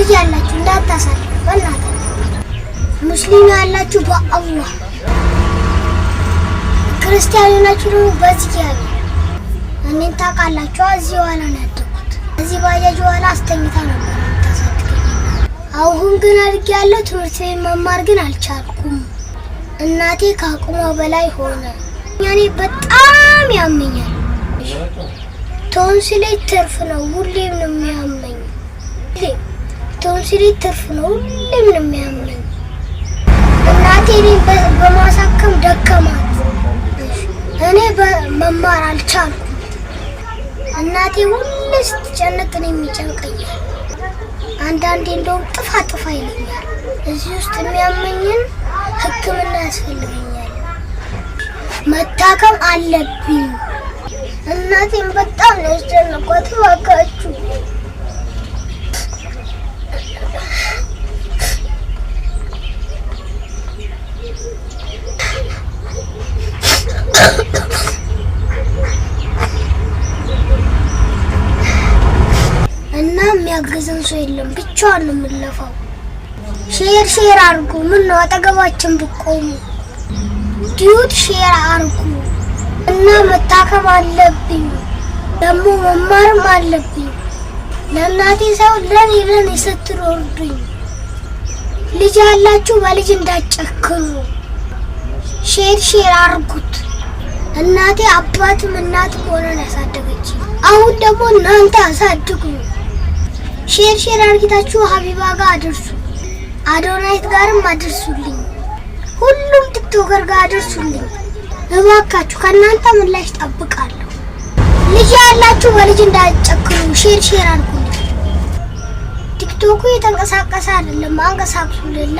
ልጅ ያላችሁ እንዳታሳልፉ በእናታችሁ። ሙስሊም ያላችሁ በአላህ፣ ክርስቲያን የሆናችሁ ደግሞ በእግዚአብሔር። እኔን ታውቃላችሁ። እዚህ ኋላ ነው ያደግኩት። እዚህ ባጃጅ ኋላ አስተኝታ ነበር የምታሳድገኝ። አሁን ግን አድጌያለሁ። ትምህርት ቤት መማር ግን አልቻልኩም። እናቴ ከአቅሟ በላይ ሆነ። እኔ በጣም ያመኛል። ቶንሲሌ ትርፍ ነው፣ ሁሌም ነው የሚያመኝ። ሁሌም ቶንሲሌ ትርፍ ነው፣ ሁሌም ነው የሚያመኝ። እናቴ እኔን በማሳከም ደከማት። እኔ በመማር አልቻልኩም። እናቴ ሁሌ ስትጨነቅ እኔም ይጨንቀኛል። አንዳንዴ እንደውም ጥፋ ጥፋ ይለኛል። እዚህ ውስጥ የሚያመኝን ሕክምና ያስፈልገኛል። መታከም አለብኝ። እናቴን በጣም ነው ያስጨነቋት። እባካችሁ። እና የሚያግዘን ሰው የለም። ብቻዋን ነው የምንለፋው። Share share አድርጉ። ምን ነው አጠገባችን ብቆሙ duet share አድርጉ። እና መታከም አለብኝ፣ ደግሞ መማርም አለብኝ። ለእናቴ ሰው ለኔ ስትሉ እርዱኝ። ልጅ ያላችሁ በልጅ እንዳትጨክኑ። Share share አድርጉት። እናቴ አባትም እናትም ሆነን ያሳደገች፣ አሁን ደግሞ እናንተ አሳድጉ። Share share አድርጊታችሁ ሀቢባ ጋር አድርሱ፣ አዶናይት ጋርም አድርሱልኝ፣ ሁሉም TikToker ጋር አድርሱልኝ። እባካችሁ ከእናንተ ምላሽ ጠብቃለሁ። ልጅ ያላችሁ በልጅ እንዳትጨክኑ፣ share share አድርጉልኝ። ቲክቶኩ የተንቀሳቀሰ አይደለም፣ አንቀሳቅሱልን።